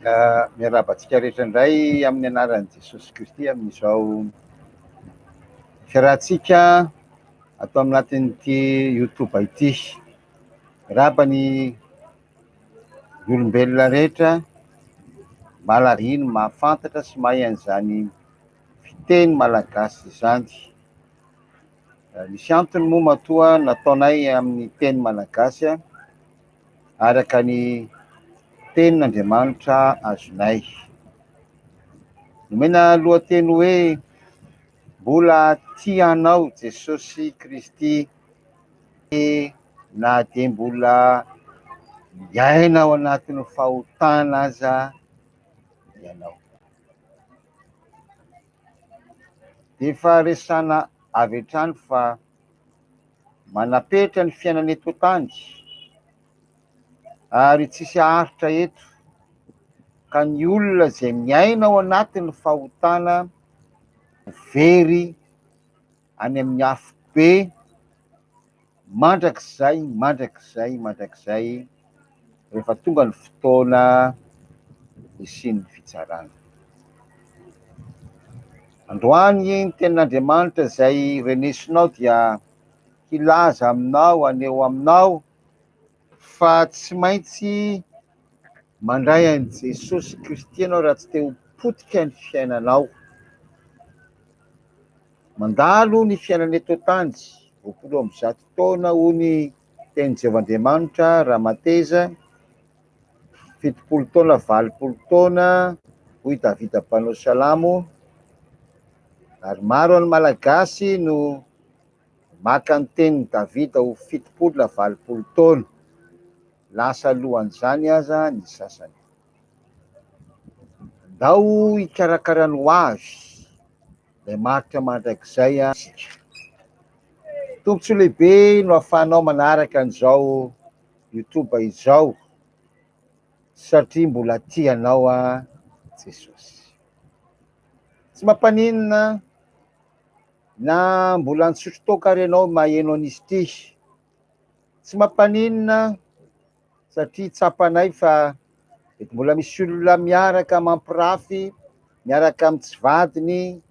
Miarahaba antsika rehetra indray amin'ny anaran'i Jesosy Kristy amin'izao fiarahantsika ato anatin'ity YouTube ity. Miarahaba ny olombelona rehetra mahalala mahafantatra sy mahay an'izany fiteny malagasy izany. Misy antony moa matoa nataonay amin'ny teny malagasy araka ny tenin'Andriamanitra azonay. Nomena lohateny hoe mbola tia anao Jesosy Kristy na dia mbola miaina ao anatin'ny fahotana aza ianao. Dia efa resahana avy hatrany fa manapetra ny fiainana eto an-tany ary tsisy haharitra eto ka ny olona izay miaina ao anatin'ny fahotana very any amin'ny afobe mandrakizay mandrakizay mandrakizay rehefa tonga ny fotoana hisian'ny fitsarana. Androany ny tenin'Andriamanitra izay renesinao dia hilaza aminao, haneho aminao fa tsy maintsy mandray an'i Jesosy Kristy ianao raha tsy te ho potika ny fiainanao. Mandalo ny fiainana eto an-tany, 120 taona hoy ny tenin'i Jehovah Andriamanitra raha mateza, 70 taona, 80 taona hoy Davida mpanao salamo, ary maro ny Malagasy no maka ny tenin'i Davida ho 70 na 80 taona, lasa alohan'izany aza ny sasany. Ndao hikarakara ny ho avy, ilay maharitra mandrakizay isika. Tombontsoa lehibe no ahafahanao manaraka an'izao YouTube izao satria mbola tia anao Jesosy. Tsy mampaninona na mbola nisotro toaka ary ianao maheno an'izy ity. Tsy mampaninona satria tsapanay fa mety mbola misy olona miaraka mampirafy, miaraka amin'ny tsy vadiny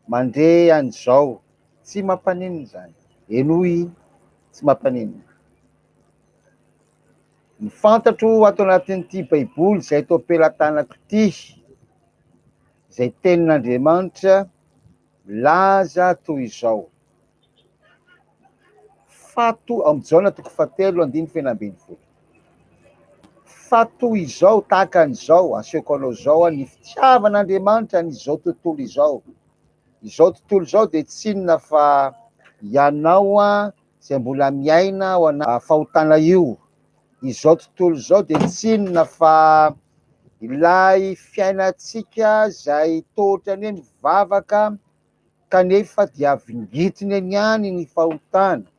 mandre an'izao. Tsy mampaninona izany. Henoy, tsy mampaninona. Ny fantatro ato anatin'ity Baiboly izay eto am-pelatanako ity, izay tenin'Andriamanitra milaza toy izao. Fa to, ao amin'ny Jaona toko fahatelo andininy fahenina ambin'ny folo. Fa toy izao, tahaka an'izao, asehoko anao izao ny fitiavan'Andriamanitra an'izao tontolo izao. Izao tontolo izao dia tsy inona fa ianao izay mbola miaina ao anaty fahotana io. Izao tontolo izao dia tsy inona fa ilay fiainantsika izay toa ohatran'ny hoe mivavaka kanefa dia vingitiny eny ihany ny fahotana.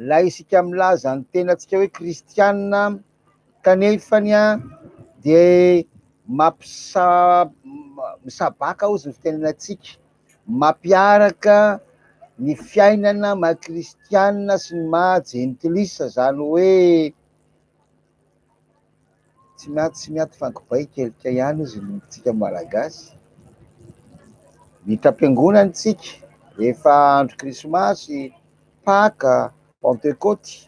Ilay isika milaza ny tenantsika hoe kristiana kanefa ny dia mampisa- misabaka hozy ny fitenenantsika, mampiaraka ny fiainana maha kristiana sy ny maha jentilisa, izany hoe Tsy miato tsy miato fa kibay kelika ihany ozy ny tsika malagasy. Miditra am-piangonana tsika rehefa andro krismasy, paka, pantekoty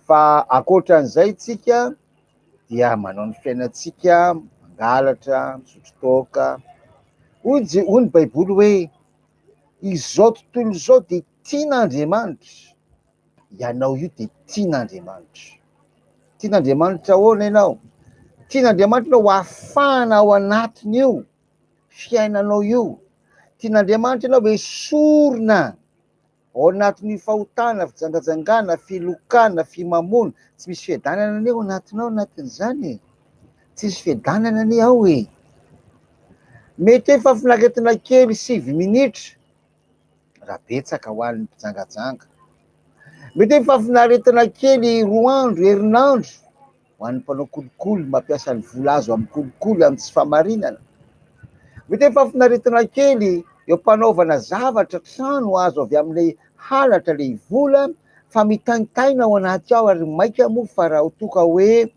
fa ankoatran'izay tsika dia manao ny fiainantsika mangalatra, misotro toaka. Hoy je- hoy ny baiboly hoe izao tontolo izao dia tian'Andriamanitra. Ianao io dia tian'Andriamanitra. Tian'Andriamanitra ahoana ianao? Tian'Andriamanitra ianao ho afahana ao anatin'io fiainanao io. Tian'Andriamanitra ianao esorina ao anatin'io fahotana, fijangajangana, filokana, fimamoana. Tsy misy fiadanana anie ao anatinao anatin'izany e. Tsisy fiadanana anie ao e. Mety hoe fahafinaretana kely sivy minitra. raha betsaka ho an'ny mpijangajanga. Mety hoe fahafinaretana kely roa andro, herinandro ho an'ny mpanao kolikoly mampiasa ny vola azo amin'ny kolikoly amin'ny tsy fahamarinana. Mety hoe fahafinaretana kely eo am-panaovana zavatra trano azo avy amin'ilay halatra ilay vola fa mitaintaina ao anaty ao ary maika moa fa raha toa ka hoe.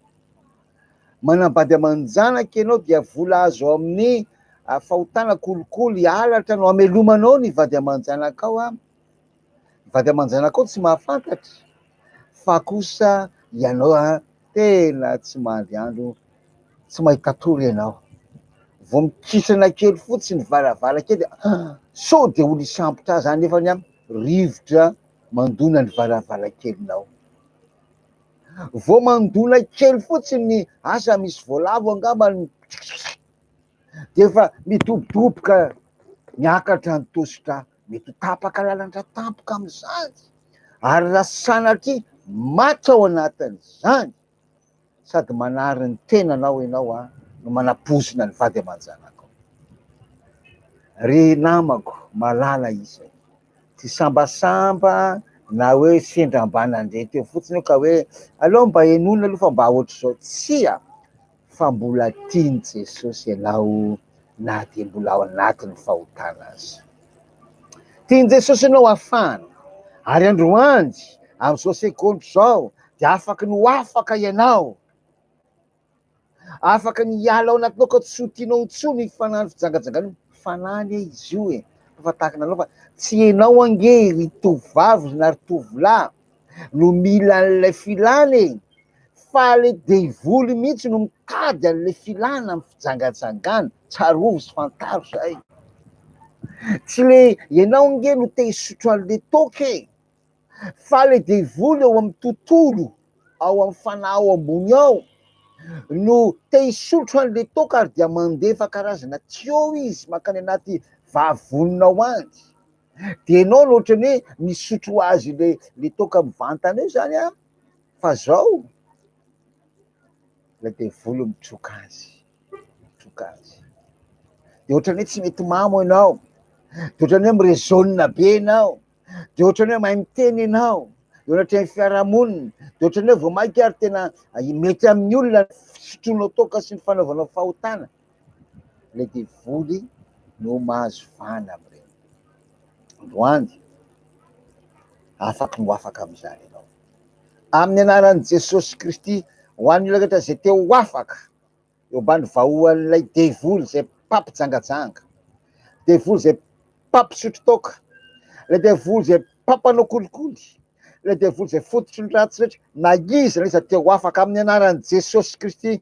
Manambady aman-janaka ianao dia vola azo amin'ny fahotana, kolikoly, halatra no amelomanao ny vady aman-janakao an. Ny vady aman-janakao tsy mahafantatra fa kosa ianao an, tena tsy mandry andro, tsy mahita tory ianao. Vao mikisana kely fotsiny varavarankely dia sao dia olo hisambotra ahy zany nefany an, rivotra mandona ny varavarankelinao. Vao mandona kely fotsiny ny asa misy voalavo angamba ny dia efa midobodoboka miakatra ny tosidra, mety ho tapaka lalandra tampoka amin'izany, ary raha sanatria maty ao anatin'izany sady manary ny tenanao ianao an, no manapoizina ny vady aman-janakao. Ry namako malala isany, tsy sambasamba na hoe sendra mba nandre teo fotsiny eo ka hoe aleo mba henoina aloha fa mba ohatr'izao, tsia fa mbola tian'i Jesosy ianao na dia mbola ao anatin'ny fahotana aza. Tian'i Jesosy ianao hafahana, ary androany amin'izao segondra izao dia afaky ny ho afaka ianao. Afaka ny hiala ao anatinao ka tsy ho tianao intsony io fanahy fijangajangana io. Fanahy anie izy io e, fa tahaka anao fa tsy ianao ange ry tovovavy na ry tovolahy no mila an'ilay filana e, fa le devoly mihitsy no mitady an'ilay filana amin'ny fijangajangana, tsarovy sy fantaro zay. Tsy le ianao ange no te hisotro an'le toaka e, fa le devoly ao amin'ny tontolo, ao amin'ny fanahy ao ambony ao no te hisotro an'le toaka ary dia mandefa karazana tuyau izy mankany anaty vavoninao any. Dia ianao no ohatran'ny hoe misotro ho azy le le toaka mivantana eo zany an, fa zao ilay devoly mitroka azy, mitroka azy. Dia ohatran'ny hoe tsy mety mamo ianao, dia ohatran'ny hoe mi-raisonne be ianao, dia ohatran'ny hoe mahay miteny ianao eo anatrehan'ny fiarahamonina, dia ohatran'ny hoe vao mainka ary tena mety amin'ny olona ny fisotroanao toaka sy ny fanaovanao fahotana. Ilay devoly no mahazo vahana amin'ireny. Androany, afaky no afaka amin'izany ianao. Amin'ny anaran'i Jesosy Kristy, ho an'ny olona rehetra izay te ho afaka eo ambany vahoan'ilay devoly izay mpampijangajanga, devoly izay mpampisotro toaka, ilay devoly izay mpampanao kolikoly, ilay devoly izay fototry ny ratsy rehetra, na iza na iza te ho afaka amin'ny anaran'i Jesosy Kristy,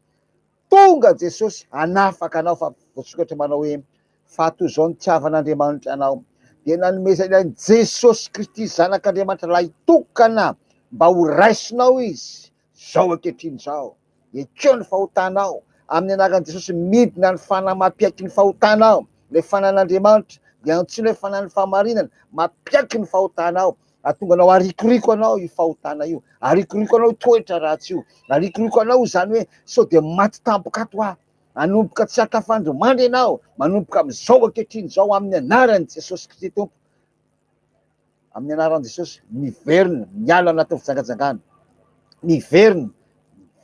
Tonga Jesosy hanafaka anao fa voasokatra manao hoe fa toy izao nitiavan'Andriamanitra anao dia nanomezany an'i Jesosy Kristy Zanak'Andriamanitra lahitokana mba ho raisinao izy zao ankehitriny izao. Ekeo ny fahotanao amin'ny anaran'i Jesosy midina ny fanahy mampiaiky ny fahotanao ilay fanan'Andriamanitra dia antsoina hoe fanahin'ny fahamarinana mampiaiky ny fahotanao Hahatonga anao harikoriko anao io fahotana io, harikoriko anao io toetra ratsy io, harikoriko anao izany hoe sao dia maty tampoka ato aho. Hanomboka tsy hatafandry mandry ianao, manomboka amin'izao ankehitriny izao amin'ny anaran'i Jesosy Kristy Tompo. Amin'ny anaran'i Jesosy, miverina, miala anatin'ny fijangajangana. Miverina,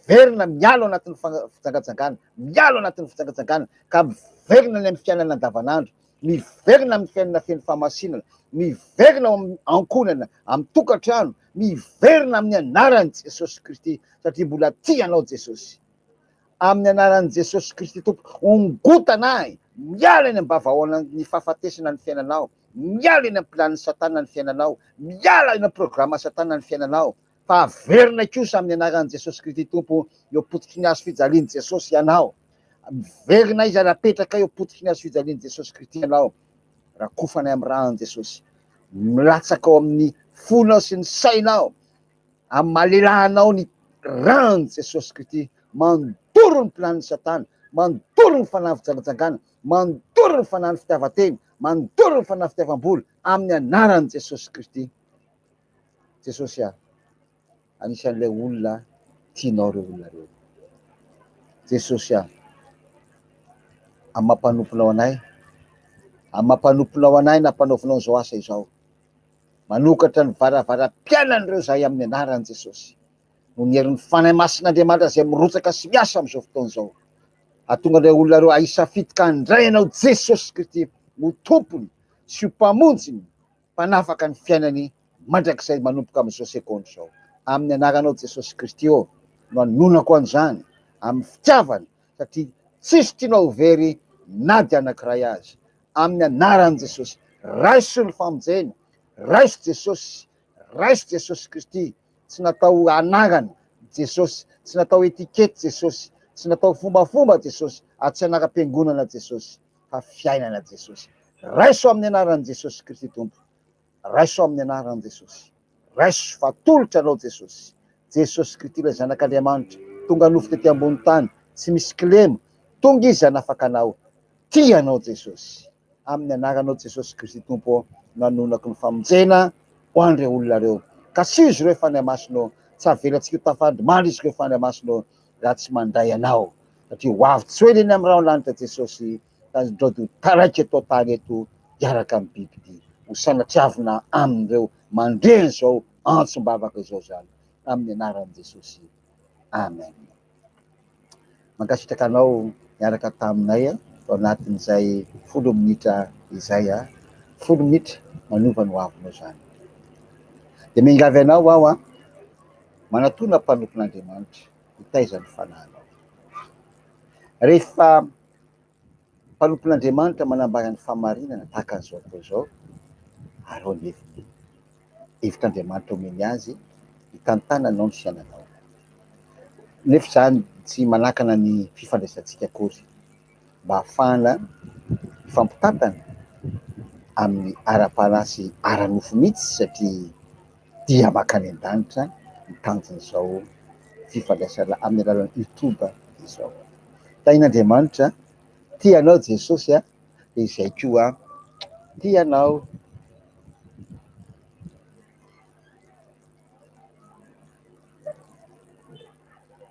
miverina miala anatin'ny fijangajangana, miala anatin'ny fijangajangana ka miverina any amin'ny fiainana andavanandro. Miverina amin'ny fiainana feno fahamasinana, miverina ao amin'ny ankohonana, amin'ny tokantrano, miverina amin'ny anaran'i Jesosy Kristy, satria mbola tia anao Jesosy. Amin'ny anaran'i Jesosy Kristy Tompo, ongotana ahy, miala eny am-bavahoanan'ny fahafatesana ny fiainanao, miala eny amin'ny planin'i Satana ny fiainanao, miala eny amin'ny programan'i Satana ny fiainanao, fa averina kosa amin'ny anaran'i Jesosy Kristy Tompo eo am-pototry ny hazo fijalian'i Jesosy ianao. Miverina izy ary apetraka eo am-pototry ny hazo fijalian'i Jesosy Kristy ianao. Rakofana amin'ny ràn'i Jesosy. Milatsaka ao amin'ny fonao sy ny sainao, amin'ny maha-lehilahy ny ràn'i Jesosy Kristy. Mandoro ny planin'i Satana, mandoro ny fanahy fijangajangana, mandoro ny fanahy fitiavan-tena, mandoro ny fanahy fitiavam-bola, amin'ny anaran'i Jesosy Kristy. Jesosy ah, anisan'ilay olona tianao ireo olona ireo. Jesosy ah, amin'ny maha mpanomponao anay, amin'ny maha mpanomponao anay nampanaovinao izao asa izao. Manokatra ny varavaram-piainan'ireo izahay amin'ny anaran'i Jesosy. Noho ny herin'ny Fanahy Masin'Andriamanitra izay mirotsaka sy miasa amin'izao fotoana izao. Hahatonga ireo olona ireo hisafidy ka handray anao Jesosy Kristy ho Tompony sy ho Mpamonjiny Mpanafaka ny fiainany mandrakizay manomboka amin'izao segondra izao. Amin'ny anaranao Jesosy Kristy ô no anonako an'izany. amin'ny fitiavana satria tsisy tianao ho very na dia anankiray aza. Amin'ny anaran'i Jesosy, raiso ny famonjena, raiso Jesosy, raiso Jesosy Kristy. Tsy natao ho anarana Jesosy, tsy natao étiquette Jesosy, tsy natao fombafomba Jesosy, ary tsy anaram-piangonana Jesosy, fa fiainana Jesosy. Raiso amin'ny anaran'i Jesosy Kristy Tompo. Raiso amin'ny anaran'i Jesosy. Raiso fa atolotra anao Jesosy. Jesosy Kristy ilay Zanak'Andriamanitra, tonga nofo tety ambony tany, tsy misy kilema, tonga Izy hanafaka anao. Tia anao Jesosy. Amin'ny anaranao Jesosy Kristy Tompo ô, no anonako ny famonjena ho an'ireo olona ireo. Kasiho izy ireo Fanahy Masina ô, tsy avelantsika ho tafandry mandry izy ireo Fanahy Masina ô, raha tsy mandray anao. Satria ho avy tsy ho ela eny amin'ny rahona lanitra Jesosy, ka ndrao dia ho taraiky eto an-tany eto hiaraka amin'ny bibidia. Ho sanatriavina amin'ireo mandre an'izao antsom-bavaka izao izany. Amin'ny anaran'i Jesosy. Amen. Mankasitraka anao niaraka taminay tao anatin'izay folo minitra izay. Folo minitra manova ny hoavinao izany. Dia miangavy anao aho an, manatona mpanompon'Andriamanitra hitaiza ny fanahinao. Rehefa mpanompon'Andriamanitra manambara ny fahamarinana tahaka an'izao atao izao, arao ny heviny. Hevitr'Andriamanitra omeny azy hitantananao ny fiainanao. Nefa izany tsy manakana ny fifandraisantsika akory mba hahafahana mifampitantana amin'ny ara-panahy sy ara-nofo mihitsy satria dia mankany an-danitra ny tanjon'izao fifandraisana amin'ny alalan'ny youtube izao. Tahin'Andriamanitra, tia anao Jesosy a, dia izay koa tia anao.